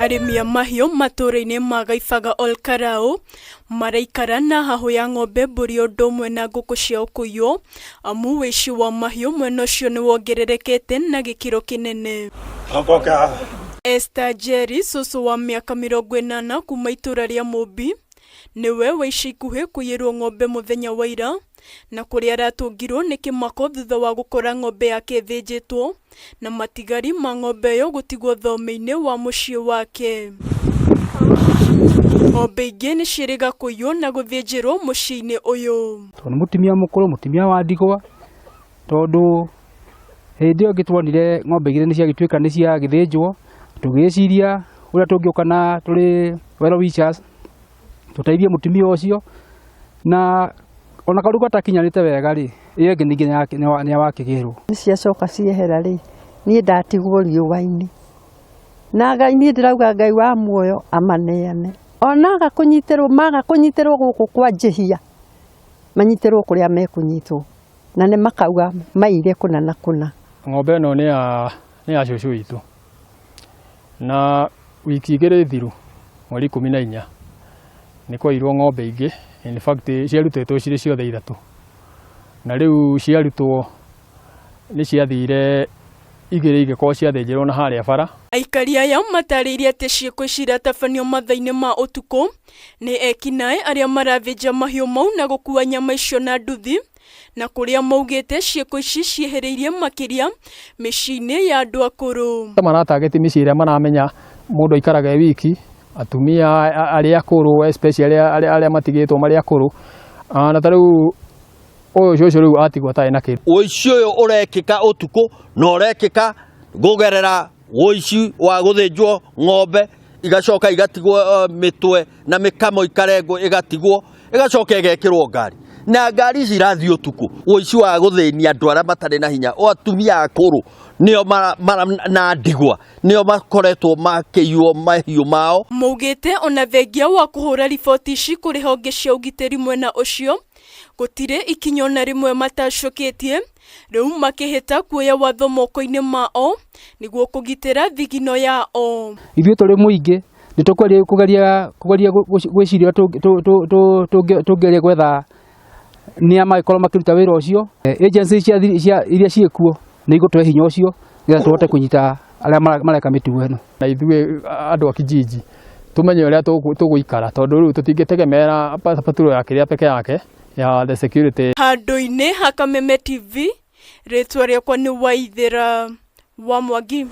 Arĩmi a mahiũ matũũra-inĩ ma Gaibaga Olkalau maraikara na hahũ ya ng'ombe, mbũri ũndũ ũmwe na ngũkũ ciao kũiywo amu ũici wa mahiũ mwena ũcio nĩ wongererekete na gĩkĩro kĩnene. Esther Njeri, cũcũ wa mĩaka 80 kuma itũũra rĩa Mũmbi, nĩwe wa ica ikuhĩ kũiyĩrwo ng'ombe mũthenya wa ira na kũrĩa aratũngirwo nĩ kĩmako thutha wa gũkora ng'ombe yake ĩthĩnjĩtwo na matigari ma ng'ombe ĩyo gũtigwo thome-inĩ wa mũciĩ wake. Ng'ombe ingĩ nĩ ciĩrĩga kũiywo na gũthĩnjĩrwo mũciĩ-inĩ ũyũ. Tondũ nĩ mũtumia mũkũrũ, mũtumia wa ndigwa, tondũ hĩndĩ ĩyo ĩngĩ tuonire ng'ombe igĩrĩ nĩ ciagĩtuĩka nĩ ciagĩthĩnjwo, tũgĩciria ũrĩa tũngĩũka na tũrĩ well wishers tũteithie mũtumia ũcio na ona kaũndũ gatakinyanĩte wega rĩ, ĩyo ĩngĩ ningĩ nĩ wakĩgĩrwo. Nĩ ciacoka ciehera rĩ, niĩ ndatigwo riũa-inĩ. Na Ngai niĩ ndĩrauga Ngai wa muoyo amaneane. Ona aga kũnyitĩrwo maga kũnyitĩrwo gũkũ kwa njĩhia, manyitĩrwo kũrĩa mekũnyitwo. Na nĩ makauga maire kũna na kũna. Ng'ombe ĩno nĩ ya cũcũ witũ na wiki 2 thiru mweri 14 nĩ kwairwo ng'ombe ingĩ, in fact ciarutĩtwo cirĩ ciothe ithatũ, na rĩu ciarutwo nĩ ciathire igĩrĩ igĩkorwo ciathĩnjĩrwo na harĩa bara. Aikari aya matarĩirie atĩ ciĩko ici iratabanio mathaa-inĩ ma ũtukũ nĩ ekinaĩ arĩa marathĩnja mahiũ mau na gũkua nyama icio na nduthi, na kũrĩa maugĩte ciĩko ici ciehĩrĩirie makĩria mĩciĩ-inĩ ya andũ akũrũ. Maratageti mĩciĩ ĩrĩa maramenya mũndũ aikaraga e wiki, atumia arĩa akũrũ, especially arĩa matigĩtwo marĩ akũrũ. Na ta rĩu ũyũ cũcũ rĩu atigwo atarĩ na kĩndũ. Ũici ũyũ ũrekĩka ũtukũ na ũrekĩka kũgerera ũici wa gũthĩnjwo ng'ombe, igacoka igatigwo mĩtwe na mĩkamo ikarengwo, ĩgatigwo, ĩgacoka ĩgekĩrwo ngari, na ngari ici irathiĩ ũtukũ. Ũici wa gũthĩnia andũ arĩa matarĩ na hinya, o atumia akũrũ nĩo na ndigwa nĩo makoretwo makĩiywo mahiũ mao. Maugĩte ona thengia wa kũhũra riboti ici kũrĩ honge cia ũgitĩri mwena ũcio, gũtirĩ ikinya ona rĩmwe matacũkĩtie, rĩu makĩhĩta kuoya watho moko-inĩ mao nĩguo kũgitĩra thigino yao. Ithuĩ tũrĩ mũingĩ nĩ tũkweria kũgeria gwĩciria tũngĩgeria gwetha nĩa mangĩkorwo makĩruta wĩra ũcio. Agency cia iria ciĩkuo nĩ igũtũhe hinya ũcio nĩgetha tũhote kũnyita arĩa mareka mĩtugo ĩno. Na ithuĩ andũ a kijiji tumenye ũrĩa tũgũikara, tondũ rĩu tũtingĩtegemera patrol ya kĩrĩa peke yake ya the security. Handũ-inĩ ha Kameme TV, rĩtwa rĩakwa nĩ Waithĩra wa Mwangi.